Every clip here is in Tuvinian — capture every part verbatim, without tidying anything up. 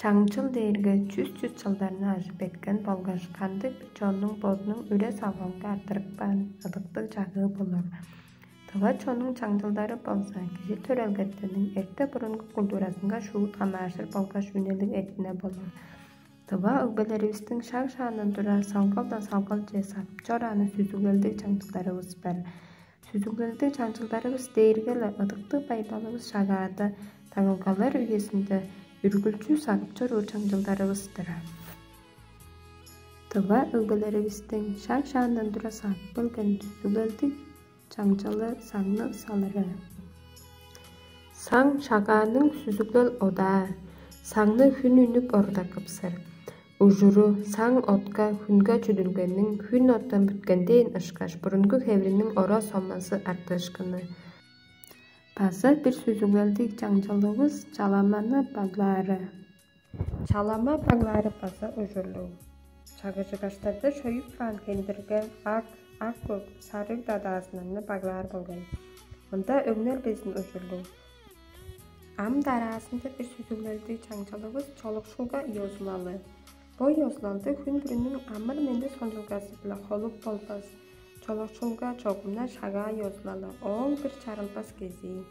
Чаңчыл дээрге чүс-чүс чылдарны ажып эрткен болгаш кандыг-бир чоннуң бодунуң үре-салгалынга арттырып каан ыдыктыг чагыы болур. Тыва чоннуң чаңчылдары болза кижи төрелгеттерниң эрте-бурунгу культуразынга шуут хамааржыр болгаш үнелиг эртине болур. Тыва өгбелеривистиң шаг-шаандан тура салгалдан салгалче сагып чорааны сүзүглелдиг чаңчылдарывыс бар. Сүзүглелдиг чаңчылдарывыс дээрге-ле ыдыктыг байдалывыс шагаада, таңылгалар үезинде үргүлчү сагып чоруур чаңчылдарывыс-тыр. Тыва өгбелеривистиң шаг-шаандан тура сагып келген сүзүглелдиг чаңчылы саңны салыры. Саң шагааның сүзүглел одаа, саңны хүн үнүп орда кыпсыр. Ужуру саң отка хүнге чүдүлгениң, хүн оттан бүткенден ышкаш бурунгу хевриниң ора сомазы артыышкыны. База бир сүзүглелдиг чаңчылывыс чаламаны баглаары. Чалама баглаары база ужурлуг. Чагыжыгаштарда шоюп каан хендирге ак, ак көк, сарыг дадаазыннарны баглаар болгай. Мында өңнер безин ужурлуг. Ам дараазында бир сүзүглелдиг чаңчылывыс чолукшулга ёзулалы. Бо ёзулалды хүн бүрүнүң амыр-менди сончулгазы-биле холуп болбас. Чолукшулга чогумнар шагаа ёзулалы, ооң бир чарылбас кезии.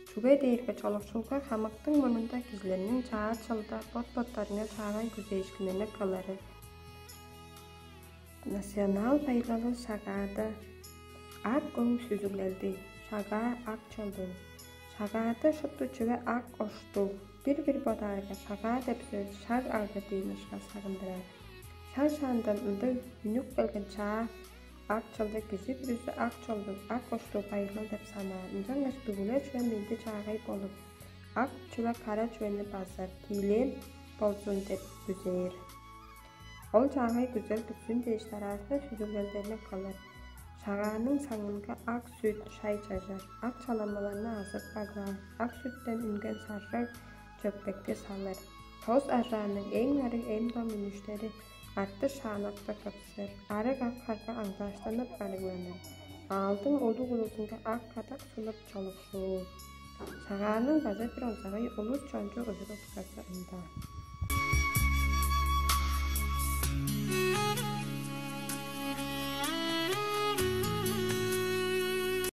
Чүге дээрге чолукшулга хамыктың мурнунда кижилерниң чаа чылда бот-боттарынга чаагай күзээшкиннерни кылыры. Национал байырлалы шагаада ак өң сүзүглелди, шагаа ак чолдуг. Шагаада шупту чүве ак оштуг. Бир-бир бодаарга шагаа деп сөс шаг агы дээн ышкаш сагындырар. Шаг шаандан ында үнүп келген чаа ак чылды кижи бүрүзү ак чолдуг, ак оштуг байырлал деп санаар. Ынчангаш бүгү-ле чүве менди чаагай болуп, ак чүве кара чүвени базар, тиилээн болзун деп күзээр. Ол чаагай күзел бүзүн дээш дараазында сүзүглелдерни кылыр. Шагааның саңынга ак сүт, шай чажар, ак чаламаларны азып баглаар, ак сүттен үнген саржаг чөппекти салыр. Тос аржааның эң арыг эм-дом үнүштери арты шаанакта кыпсыр, арыг ак харга аңгылаштанып арыгланыр. Аалдың улуг улузунга ак кадак сунуп чолукшуур. Шагааның база бир онзагай улус чончу ужур-утказы ында.